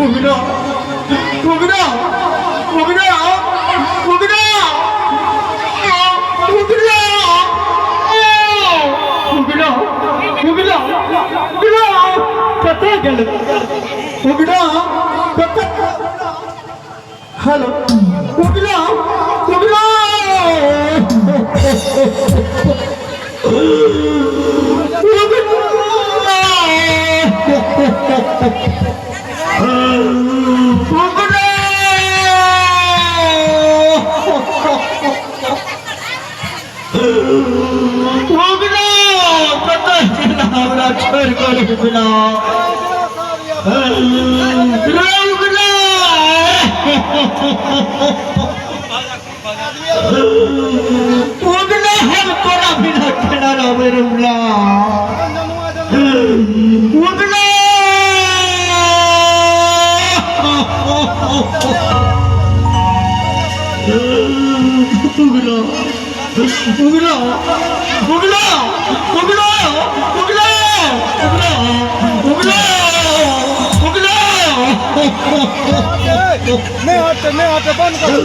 उगना उगना उगना उगना उगना उगना उगना उगना उगना कतऽ गेल उगना कतऽ हेलो उगना उगना उगना उगना कतऽ गेल हमरा छोड़ि कऽ उगना रे उगना उगना हम तोरा बिना केना रहबै रे उगना उगना उगना उगना उगना उगना उगना उगना उगना उगना नहीं हटते नहीं हटते बंद करो।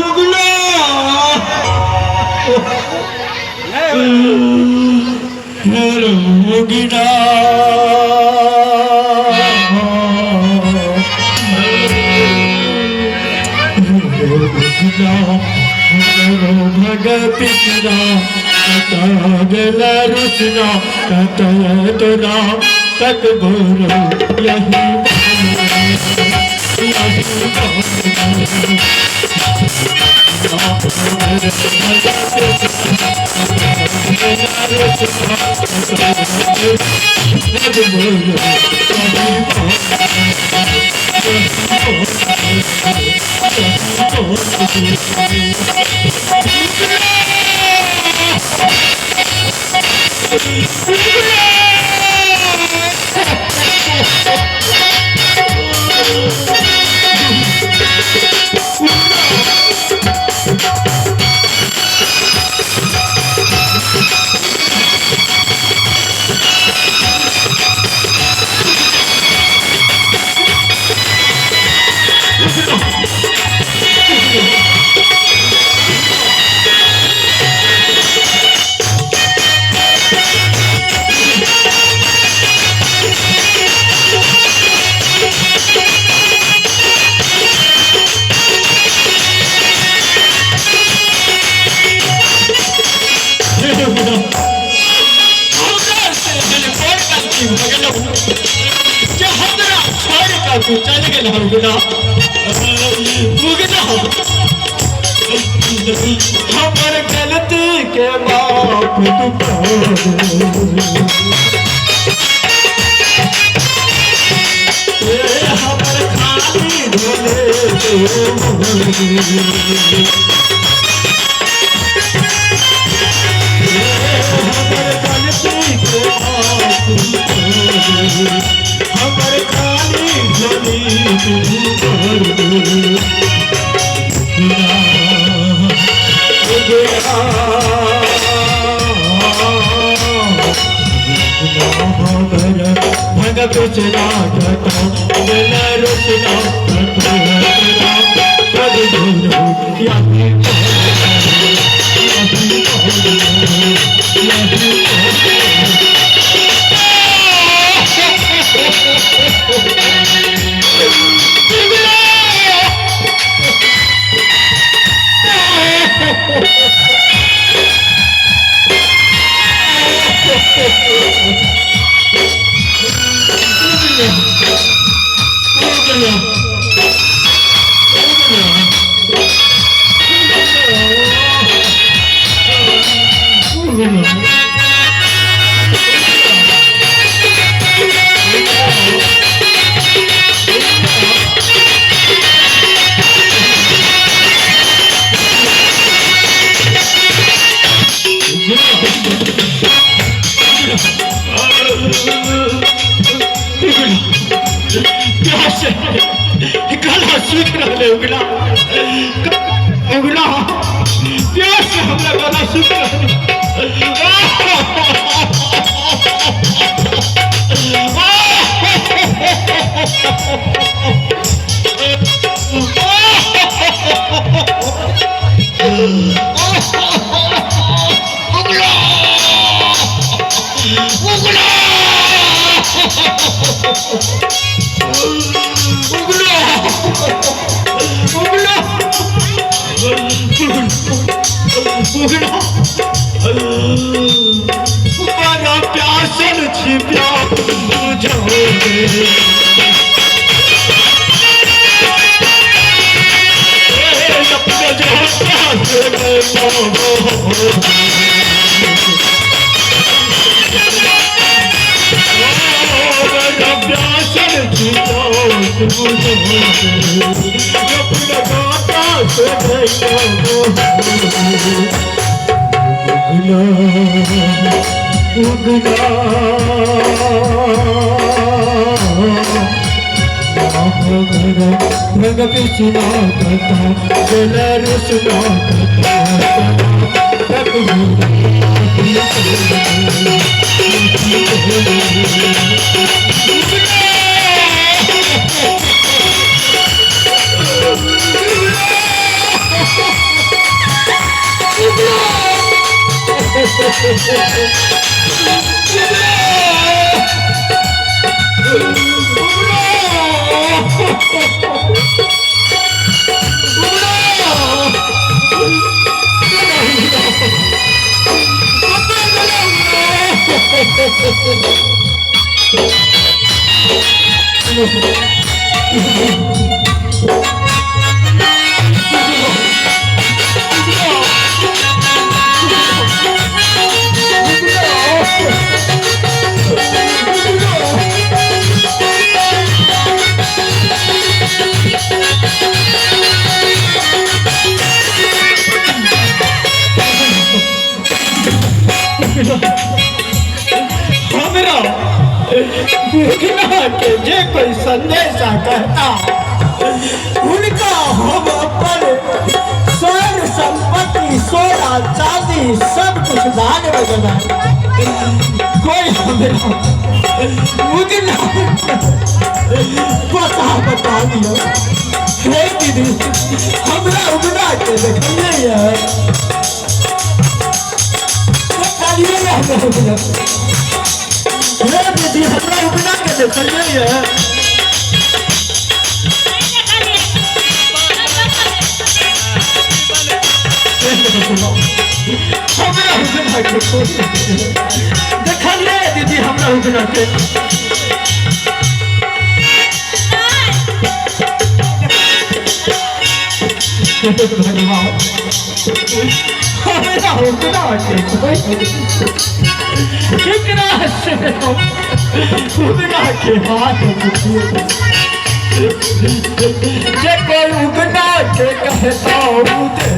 उगना उगना भगत कत गेल रुसना कत तोरा तक गोरो यही चल गेल उगना उगना हमर गलती के माफ तू कर दे हमर खाली झोले तू हमर गलती के माफ तू कर दे हमर खाली झोली तू कर दे भगत चला रुसना प्यास से गला सूख रहलै उगना। उगना, प्यास से हमरा गला सूख रहलै। उगना, उगना, उगना, उगना, बड़ा प्यासल छी प्यास बुझाओ। हमरा उगना के जे कोई संदेशा कहता उनका हम अपन स्वयं संपत्ति सोना चांदी सब कुछ दान में देना। कोई हमरा उगना बता बता दियो। हे दीदी, हमरा उगना के देखलिए है। हे दीदी, हमरा उगना के देखलिए है। हमरा उगना के देखलिए दीदी, हमरा उगना के। भगवान, हमरा उगना के केकरा से उगना के हाथ पूछिए। जे कोई उगना के कहता उगना,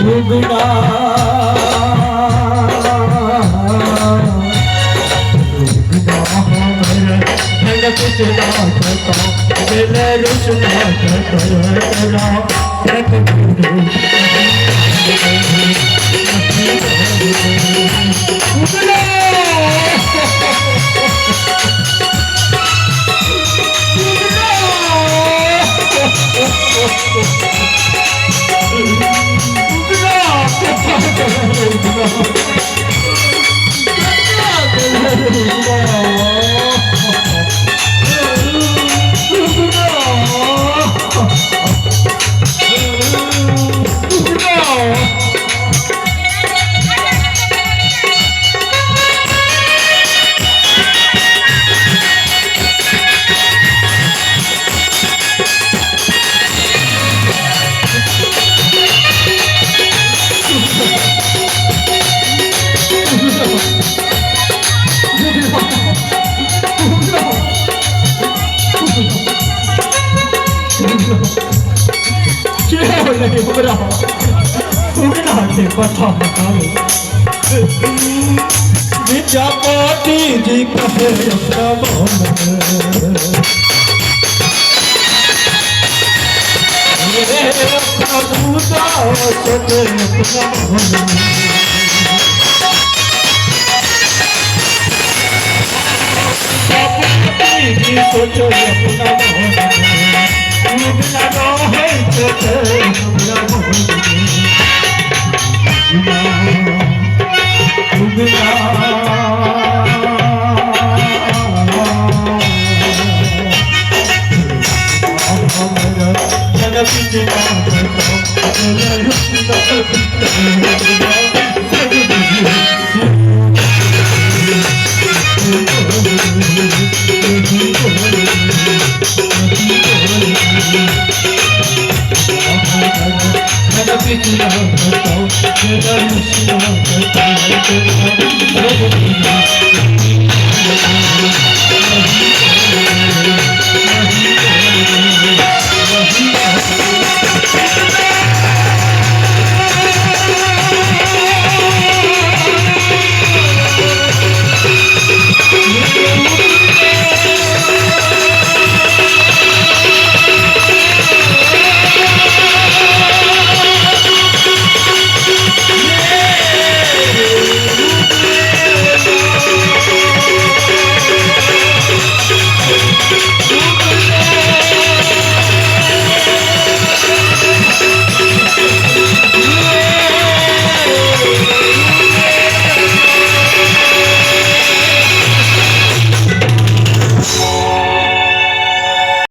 उगना, उगना। रहे हमरा उगना के पता बताओ। विद्यापति जी कहे अपना मन में, अपना दूसरा सोचे अपना मन में। विद्यापति जी सोचो अपना मन में, उगना रहे सोचे अपना मन में। उगना जन।